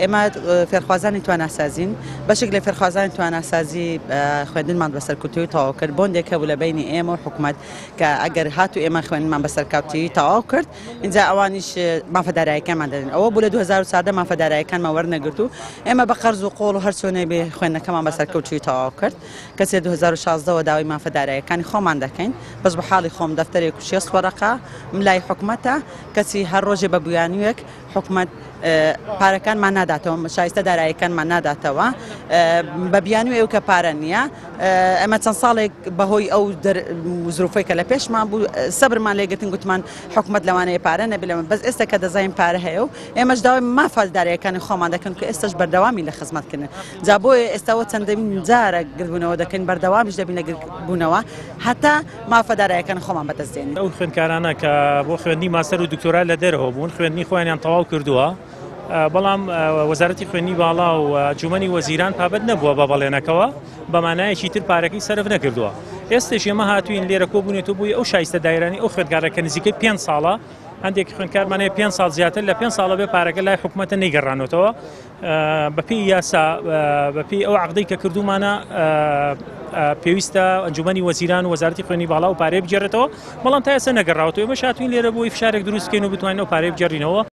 ئێمە فێرخوازانی تواناسازین، بەشێک لە فێرخوازانی تواناسازی خوێندنمان بە سەرکوتوویی تەواو کرد، بۆندێک هەبوو لە بەینی ئێمە و حکومەت کە ئەگەر هاتوو ئێمە خوێندنمان بە سەرکەوتوویی تەواو کرد ئینجا ئەوانیش مافە دارایەکانمان دەدەن. ئەوە بوو لە 2014 مافە دارایەکانمان وەرنەگرت و ئێمە بە قەرز و قۆڵ و هەر چۆنێ بێ خوێندنەکەمان بە سەرکەوتوویی تەواو کرد. کەچی لە 2016 وە داوای مافە دارایەکانی خۆمان دەکەین. بەس بە حاڵی خۆم دەفتەرێک و 60 وەرەقە لای حکومەتە، کەچی هەر ڕۆژێ بە بیانوویەک حکومەت پارەکانمان ناداتەوە، شایستە دارایەکانمان ناداتەوە بە بیانووی ئەو کە پارە نییە. ئەمە چەند ساڵێک بەهۆی ئەو زروفەی کە لە پێشمان بوو سەبرمان لێگرتن، گوتمان حکومەت لەوانەیە پارە نەبێت لەمە، بەس ئێستا کە دەزانین پارە هەیە و ئێمەش داوای مافە دارایەکانی خۆمان دەکەن کە ئێستاش بەردەوامی لە خزمەتکردن. جا بۆیە ئێستاوە چەندین جارە گردبوونەوە دەکەین، بەردەوامیش دەبین لە گردبوونەوە هەتا مافە دارایەکانی خۆمان بەدەست دێنین. ئەو خوێندکارانە کە بۆ خوێندنی ماستەر و دکتۆرا لە دەرەوە بوون خوێندنی خۆیانیان تەواو کردووە، بەڵام وەزارەتی خوێندنی باڵا و ئەنجومەنی وەزیران پابەند نەبووە بە بەڵێنەکەوە، بە مانایەکی تر پارەکەی سەرف نەکردووە. ئێستش ئێمە هاتووین لێرە کۆبوونێتەوە بۆی ئەو شایستە دایرانی ئەو خوێندکارە کە نزیکەی 5 ساڵە، هەندێک خوێندکارمان هەیە 5 ساڵ زیاتر لە 5 ساڵە بێ پارەکە لای حکوومەتە نەیگەڕانەوەتەوە. بەپێی یاسا بەپێی ئەو عقدەی کە کردومانە پێویستە ئەنجومەنی وەزیران و وەزارەتی خوێنی باڵا و پارەی بگێڕێتەوە، بەڵام تا ئێستا نەگەڕاوەتەوە. ئێمەش هاتوین لێرە بۆی فشارێک دروست بکەین و بتوانین ئەو پارەی بگێڕینەوە.